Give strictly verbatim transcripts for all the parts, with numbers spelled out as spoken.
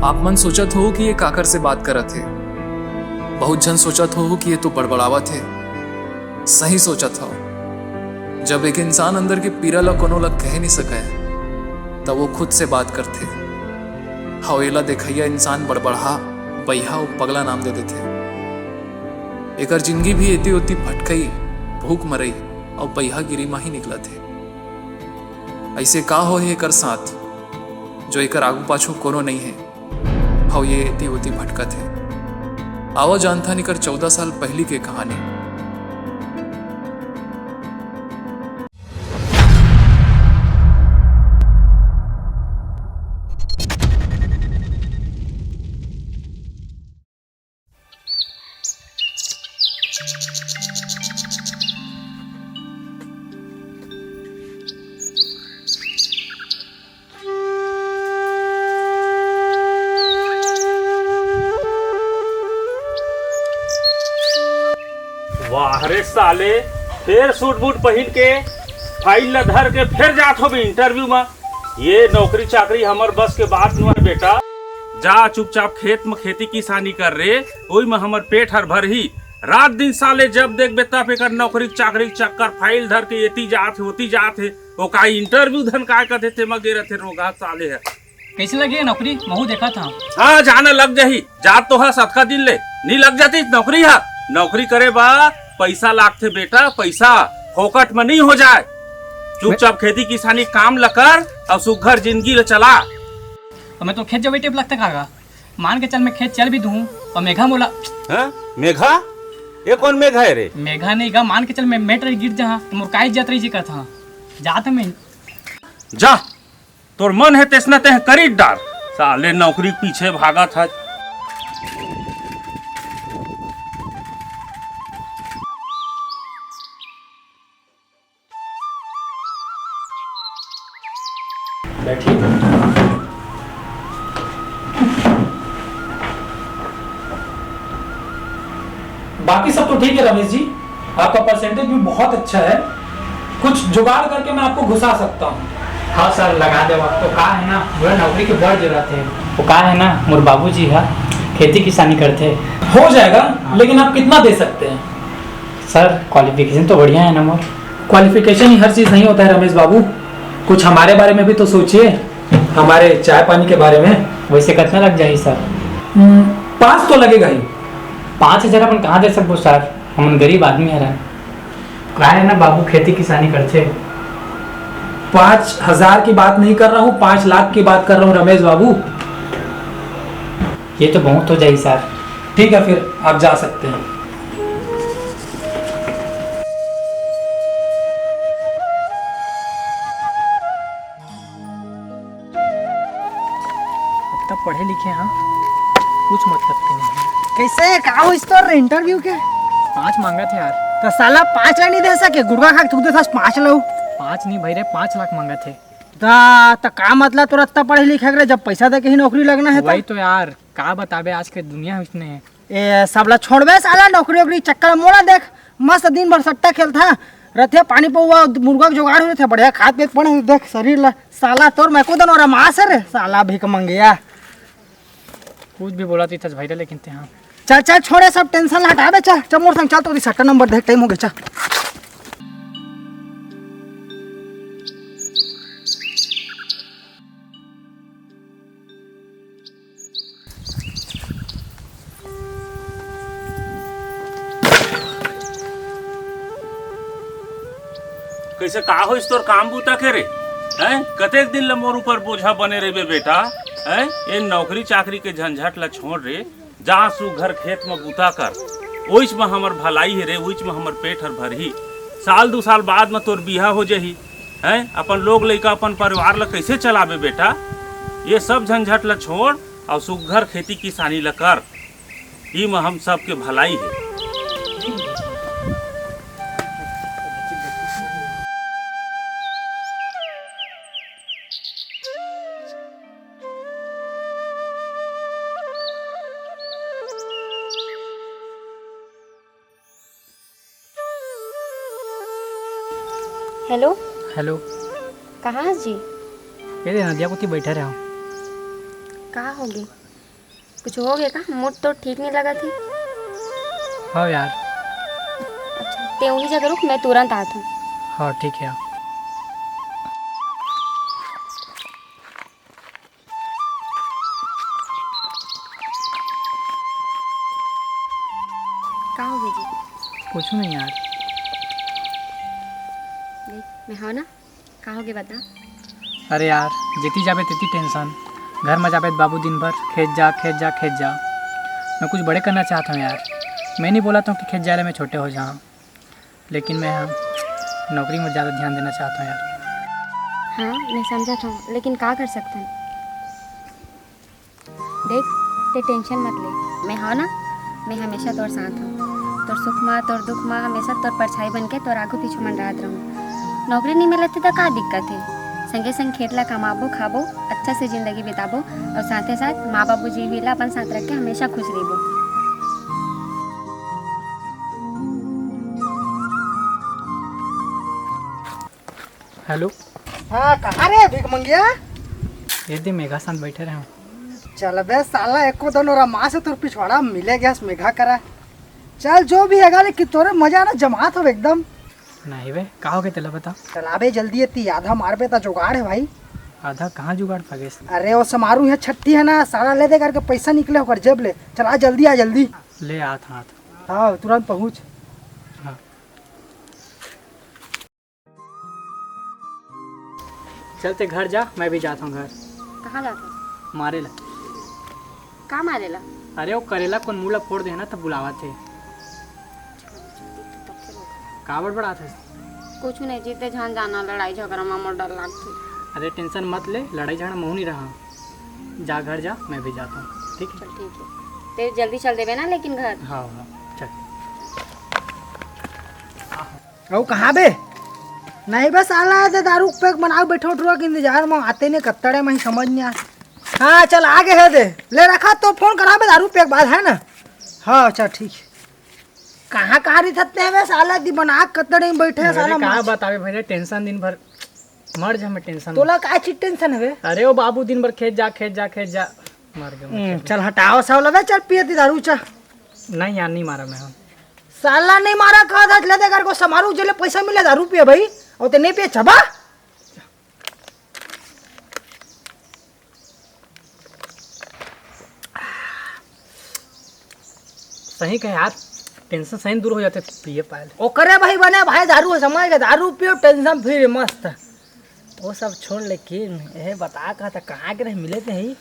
आप मन सोचत हो कि ये काकर से बात करत हे। बहुत झन सोचत हो कि ये तो बड़बड़ावत हे। सही सोचत हो। जब एक इंसान अंदर के पीरा ला कोनो ला कह नहीं सकय, तब वो खुद से बात करथे। हव एला देखइया इंसान बड़बड़हा, बइहा अउ पगला नाम दे देथे। एकर जिंदगी भी एती ओती भटकई, भूख मरई अउ बइहागिरी म ही निकलत हे। अइसे का होए हे एकर साथ, जो एकर आगू पाछू कोनो नइ हे? हव ये एती ओती भटकत हे। आवा जानथन एकर चौदह साल पहिली के कहानी। वाह रे साले, फेर सूट बूट पहिन के फाइल ला धर के फेर जात होबे इंटरव्यू मा। ये नौकरी चाकरी हमर बस के बात नोहय बेटा। जा चुपचाप खेत म खेती किसानी कर रे, ओई म हमर पेट हर भरही। रात दिन साले जब देखबे तब एकर नौकरी चाकरी के चक्कर, फाइल धर के एती जात हे, ओती जात हे। ओ का इंटरव्यू धन काय कथे, तेमा गे रथे रोगहा साले ह। कइसे लगे ये नौकरी? महू देखत हंव। हाँ, जाना लग जाही। जात तो हस अतका दिन ले, नी लग जातिस नौकरी ह। नौकरी करे बर पइसा लागथे बेटा, पइसा। फोकट म नी हो जाय। चुपचाप खेती किसानी काम ल कर अउ सुग्घर जिंदगी ल चला। अब मैं तो खेत जबे टेप लगता काका। मान के चल, मैं खेत चल भी दूं अउ मेघा मोला। हैं? मेघा? ये कोन मेघा हे रे? मेघा नहीं गा, मान के चल, मैं मेट रही गिर जहां, तो मोर काई जात रही जी करत हां। जात मैं। जा, तोर मन हे तेसना तेह करी डार। साले नौकरी के पीछे भागत हस। बैठिए। बाकी सब तो ठीक है रमेश जी, आपका परसेंटेज भी बहुत अच्छा है, कुछ जुगाड़ करके मैं आपको घुसा सकता हूँ। हाँ सर, लगा देवा। तो का है ना, मोला नौकरी के बड़ जरूरत है। वो का है ना, मोर बाबूजी हा खेती किसानी करथे। हो जाएगा, लेकिन आप कितना दे सकते हैं? सर, क्वालिफिकेशन तो बढ़िया है ना मोर। क्वालिफिकेशन ही हर चीज़ नहीं होता है रमेश बाबू, कुछ हमारे बारे में भी तो सोचिए, हमारे चाय पानी के बारे में। वैसे कितना लग जाही सर? हम्म, पाँच तो लगेगा ही। पाँच हजार अपन कहाँ दे सकबो सर, हमन गरीब आदमी हरन। का है ना बाबू, खेती किसानी करथे। पाँच हजार की बात नहीं कर रहा हूँ, पाँच लाख की बात कर रहा हूँ रमेश बाबू। ये तो बहुत हो जाही सर। ठीक है, फिर आप जा सकते हैं। इतना पढ़े लिखे हाँ, कुछ मतलब के नहीं है। कैसे, का होइस तोर इंटरव्यू के? पाँच मांगत हे यार। तो साला पाँच ला नहीं दे सके, गुड़गा खा के थूक देथस पाँच ला। पाँच नहीं भाई रे, पाँच लाख मांगत हे। ता, त का मतलब तोर इतना पढ़े लिखे के रे, जब पैसा दे के ही नौकरी लगना है तो? वही तो यार, का बताबे, आज के दुनिया इसने है। ए, सब ला छोड़बे साला, नौकरी वोकरी चक्कर में। मोला देख, मस्त दिन भर सट्टा खेलथा, रथे पानी पौवा, मुर्गा के जुगाड़ हो रथे, बढ़िया खात पीत पड़े, देख शरीर ला। साला तोर मैं को दनो रे मास रे, साला भीख मंगिया। कुछ भी बोला थी थस भाई रे, लेकिन ते हाँ। चल, चल, छोड़े सब टेंशन ला, हटाबे, चल, चल मोर संग चल, तो सट्टा नंबर देख, टाइम हो गया, चल। कैसे का होइस तोर काम बूता के रे? हैं? कतेक दिन ले मोर ऊपर बोझा बने रहिबे बेटा? हैं? ए नौकरी चाकरी के झंझट ला छोड़ रे, जा सुघर खेत म बूता कर। ओइच म हमर भलाई हे रे, ओइच म हमर पेट हर भरही। साल दू साल बाद म तोर बिहा हो जही, हैं? अपन लोग लइका, अपन परिवार ला कैसे चलाबे बेटा? ये सब झंझट ला छोड़ अउ सुघर खेती किसानी ला कर। ई म हम सबके भलाई हे। हेलो। हेलो। कहाँ हस जी? ए दे नदिया कोती बैठे रहे हंव। का होगे? कुछ हो गया का? मूड तो ठीक नहीं लगा थी। हाँ यार। अच्छा, ते उही जगह रुक, मैं तुरंत आत हूँ। हाँ, ठीक है। का हो गया जी? कुछ नहीं यार। देख, मैं हव ना, का हो गया बता। अरे यार, जेती जाबे तेती टेंशन। घर में जाबे त बाबू दिन भर खेत जा, खेत जा, खेत जा। मैं कुछ बड़े करना चाहता हूँ यार। मैं नहीं बोला था कि खेत जाए ले मैं छोटे हो जाऊँ, लेकिन मैं, हाँ, नौकरी में ज़्यादा ध्यान देना चाहता हूँ यार। हाँ, मैं समझत हूँ, लेकिन का कर सकथन? देख, ते टेंशन मत ले, मैं हव ना, मैं हमेशा तोर साथ हूँ। तोर सुख मा, तोर दुख मा हमेशा तोर परछाई बन के तोर आगू पीछू मंडरात रहूँ। नौकरी नहीं मिलत हे त का दिक्कत हे? संगे संग खेत ला कमाबो, खाबो, अच्छा से जिंदगी बिताबो और साथे साथ माँ बाबू जी भी ला अपन साथ रख के हमेशा खुश रहिबो। हेलो। हाँ, कहाँ रे भीख मंगिया? ये दे मेघा साथ बैठे रहे हूँ। चल बे साला, एको दन ओरा माँ से तोर पिछवाड़ा मिले गया मेघा करा। चल, जो भी हैगा, लेकिन तोरे मजा ना जमात हो एकदम। नहीं बे, का हो गया तेला बता। चल आबे जल्दी, एती आधा मारबे त जुगाड़ है भाई। आधा कहाँ जुगाड़ पागेस? अरे वो समारू यहाँ छट्ठी है ना, साला ले दे करके पैसा निकले होकर जेब ले। चल आ जल्दी, आ जल्दी। ले आत हाथ। हाँ, तुरंत पहुँच। हाँ। चल ते घर जा, मैं भी जात हूँ घर। कहाँ जात हस? मारे ला। का मारे ला? अरे वो करेला कोन मुँह ला फोड़ दे ना, तब बुलावत हे। का बड़बड़ात हस? कुछ नहीं, जीते झन जाना, लड़ाई झगड़ा मा मोर डर लागथे। अरे टेंशन मत ले, लड़ाई झगड़ा महू नहीं रहा। जा घर जा, मैं भी जाता हूँ, ठीक है? चल ठीक है, ते जल्दी चल देबे ना लेकिन घर। हाँ हाँ, चल। अउ कहाँ बे? नहीं बे साला, ते दारू के पैक बनाओ, बैठो उठो के इंतजार में आते नहीं, कत्तड़े में ही समझ नहीं आ। हाँ चल, आगे है दे, ले रखा तो फोन करा बे, दारू पैक बाद है ना। हाँ अच्छा ठीक। कहाँ कहाँ रिथत ने बे साला, दी बना के कत्तड़े में बैठे है अरे साला। का मर्च बतावे भैया, टेंशन दिन भर मर जा मैं टेंशन। तोला का चीज टेंशन हवे? अरे वो बाबू दिन भर खेत जा, खेत जा, खेत जा, मर गया मैं हम्म, खेत में। चल हटाओ साला बे, चल पिए दी दारू चा। नहीं यार, नहीं मारा मैं, हाँ। साला नहीं मारा, कहा था, ले दे घर को समारू, जेले पैसा मिले दारू पिए भाई, और ते नहीं पिए छबा। सही कहे यार, टेंशन सही दूर हो जाते पिए पाए ले। ओकरे भाई बने भाई दारू, समझ गए, दारू पियो, टेंशन फ्री मस्त। वो सब छोड़, लेकिन ये बता, कहा था, कहाँ के रहे, मिले थे ही?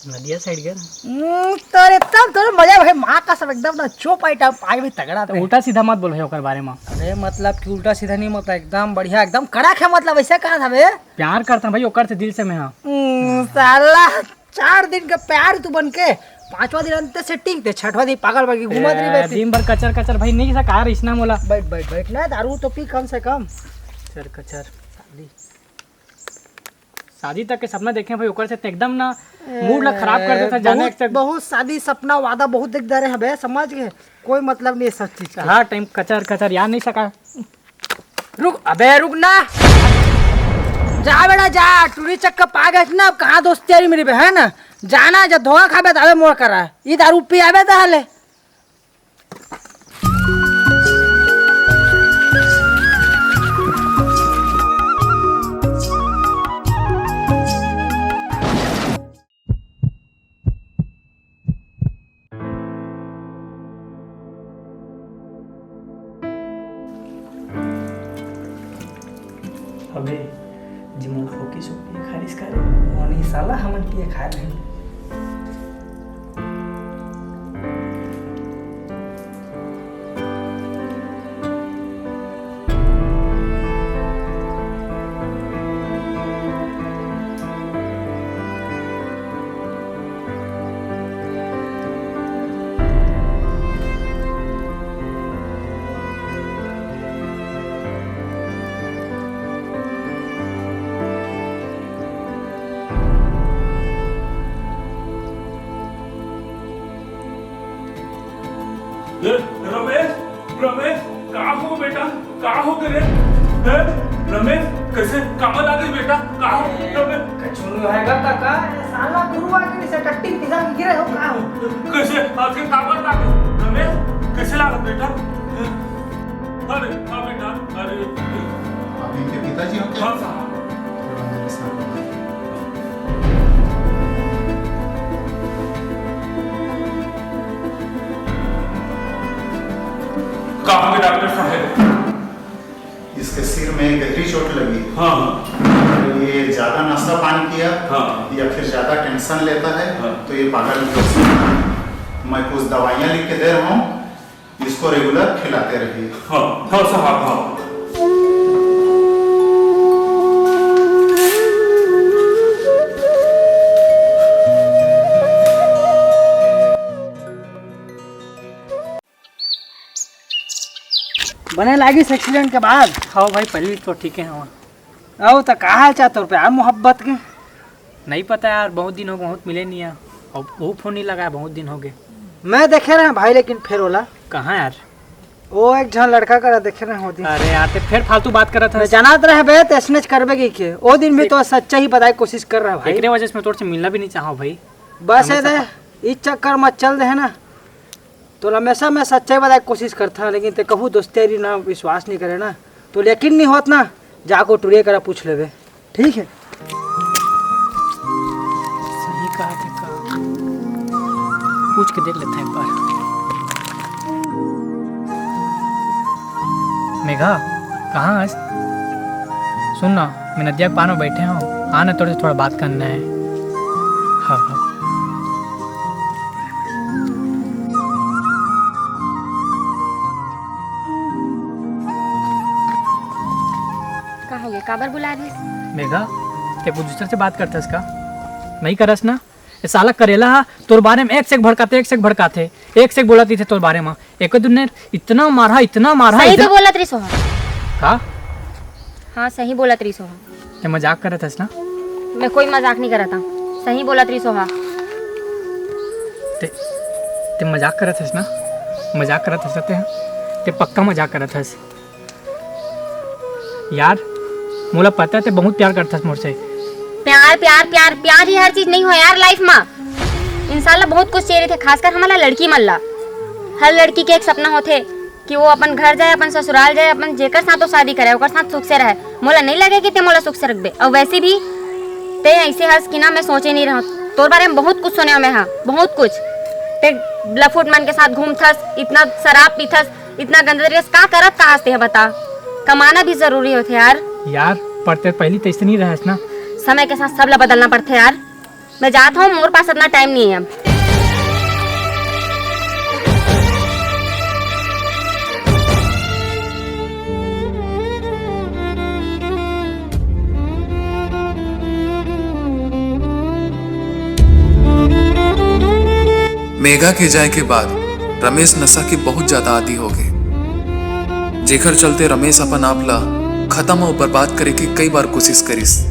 नदिया साइड गए। हम्म, तोरे तब तोरे मजा भाई, माँ का सब एकदम ना चोप आइटम आज भी तगड़ा तो था। उल्टा सीधा मत बोल भाई ओकर बारे में। अरे मतलब कि उल्टा सीधा नहीं, मतलब एकदम बढ़िया, एकदम कड़क है, मतलब ऐसे कहा था बे। प्यार करता हूँ भाई ओकर से, दिल से मैं, हाँ। हम्म, साला चार दिन का प्यार तू बन के पांचवा दिन अंत सेटिंग ते, छठवा दिन पागल बन के घूमत रही ए, बे। दिन भर कचर कचर भाई, नहीं सा कार इसना मोला। बैठ बैठ बैठ ना, दारू तो पी कम से कम। कचर कचर। शादी तक के सपना देखे भाई, ओकर से त एकदम ना मूड ला खराब कर देता, जाने बहुत, तक। बहुत शादी सपना वादा बहुत देख रहे हबे, समझ गए? कोई मतलब नहीं है सब चीज का। हर टाइम कचर कचर यार नहीं सका। रुक, अबे रुक ना। जा बेटा जा, टूरी चक्कर पा गए ना, अब कहाँ दोस्ती यारी मेरी बहन? जाना, जब धोखा खाबे त अबे मोर करा। ई दारू पी आबे त हले। अबे, जिमन फोकी सुखी खारिस करे, ओनी साला हमन पिए खाए रहे। ए, रमेश, रमेश, का हो बेटा? का हो गे रे? हैं? रमेश, कैसे? कामा लागे बेटा? का हो? रमेश। कछु नहीं होएगा काका, ये साला गुरुआ के से टट्टी पिसा के गिरे हो का हो? कैसे? आज के काबर लागे? रमेश, कैसे लागत बेटा? अरे, हाँ बेटा, अरे। आप इनके पिताजी हो क्या? हाँ साहब। थोड़ा मेरे साथ। कहाँ पे डॉक्टर साहब? इसके सिर में गहरी चोट लगी। हाँ, हाँ। तो ये ज्यादा नशा पान किया हाँ। या फिर ज्यादा टेंशन लेता है हाँ। तो ये पागल भी हो सकता है। मैं कुछ दवाइयाँ लिख के दे रहा हूँ, इसको रेगुलर खिलाते रहिए। हाँ, हाँ साहब, हाँ। बने लागिस एक्सीडेंट के बाद? हाँ भाई, पहली तो ठीक है। हाँ। अउ त का हाल चाल तोर प्यार मोहब्बत के? नहीं पता यार, बहुत दिन हो गए, बहुत मिले नहीं है। अब वो फोन नहीं लगाया, बहुत दिन हो गए। मैं देखे रहे भाई, लेकिन फिर ओला। कहाँ यार? वो एक झन लड़का करा देखे रहे हो दिन। अरे यार, ते फिर फालतू बात करत मैं हस। जानत रहे बे, ते स्नेच करबे की के। ओ दिन भी तो सच्चाई बताए कोशिश कर रहा भाई। एकरे वजह से मैं तोर से मिलना भी नहीं चाहूँ भाई। बस ये हमेशा दे, इस चक्कर में चल दे है ना। तो हमेशा मैं सच्चाई बताए कोशिश करता, लेकिन ते कहूँ दोस्ती यारी ना विश्वास नहीं करे ना, तो यकीन नहीं होत ना, जाको टुरिया करा पूछ लेबे, ठीक है? सही कहा थे का? पूछ के देख लेते हैं एक बार। मेघा, कहाँ है? सुन ना, मैं नदिया के पार में बैठे हूँ, आ ना, तोरे से थोड़ा बात करना है। हाँ, हाँ। कहाँ ये काबर बुला रही? मेघा, ते कुछ दूसरे से बात करथस का? नहीं करस ना? ये साला करेला हा तोर बारे में एक से एक भड़काथे, एक से एक भड़काथे, एक से एक बोलत रहिथे तोर बारे में। एक दिन ने इतना मारा, इतना मारा, सही इतना तो बोलत रहिस हो। का? हाँ, सही बोलत रहिस हो। ते मजाक करत हस ना? मैं कोई मजाक नहीं करत हूँ, सही बोलत रहिस हो। हाँ। ते, ते मजाक करत हस ना? मजाक करत हस ते, ते पक्का मजाक करत हस। यार, मोला पता है ते बहुत प्यार करथस मोर से। प्यार, प्यार, प्यार, प्यार ही हर चीज नहीं हो यार लाइफ में। इंसान ला बहुत कुछ चाहिए थे, खासकर हमला लड़की मन ला। हर लड़की के एक सपना होथे कि वो अपन घर जाए, अपन ससुराल जाए, अपन जेकर साथ वो शादी करे, ओकर साथ सुख से रहे। मोला नहीं लगे कि ते मोला सुख से रखबे। और वैसे भी ते ऐसे हस कि ना, मैं सोचे नहीं रहा। तोर बारे में बहुत कुछ सुने मैं, हाँ, बहुत कुछ। ते लफुट मन के साथ घूमथस, इतना शराब पीथस, इतना गंदा तरीका से का करत का हस तेहा बता? कमाना भी जरूरी होथे यार। यार, पर ते पहली तो ऐसे नहीं रहस ना। समय के साथ सब ला बदलना पड़थे यार। मैं जात हूँ, मोर पास इतना टाइम नहीं है अब। मेघा के जाए के बाद रमेश नशा के बहुत ज्यादा आदी हो गए, जेकर चलते रमेश अपन आप ला खत्म अउ बर्बाद करे के कई बार कोशिश करिस।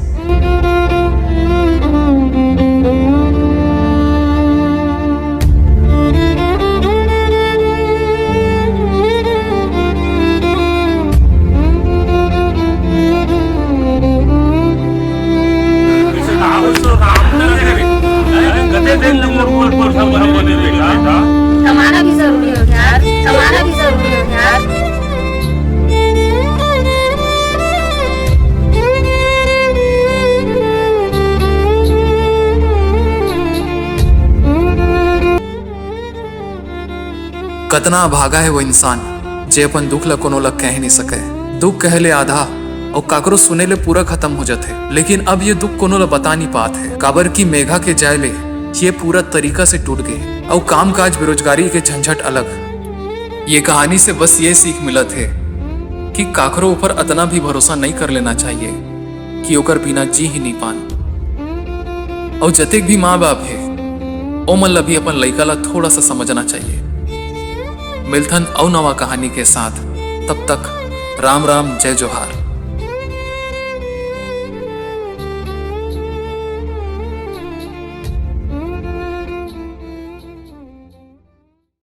कमाना भी जरूरी होथे यार, कमाना भी जरूरी होथे यार। कतना अभागा हे वो इंसान, जे अपन दुख ला कोनो ला कह नहीं सके। दुख कहे ले आधा अउ काकरो सुने ले पूरा खत्म हो जाथे। लेकिन अब ये दुख कोनो ला बता नहीं पात हे, काबर कि मेघा के जाए ले ये पूरा तरीका से टूट गए। अउ काम काज, बेरोजगारी के झंझट अलग। ये कहानी से बस ये सीख मिलत हे कि काकरो ऊपर अतना भी भरोसा नहीं कर लेना चाहिए कि ओकर बिना जी ही नहीं पान। अउ जतेक भी माँ बाप हे, ओमन ला भी अपन लइका ला थोड़ा सा समझना चाहिए। मिलथन अउ नवा कहानी के साथ, तब तक राम राम, जय जोहार।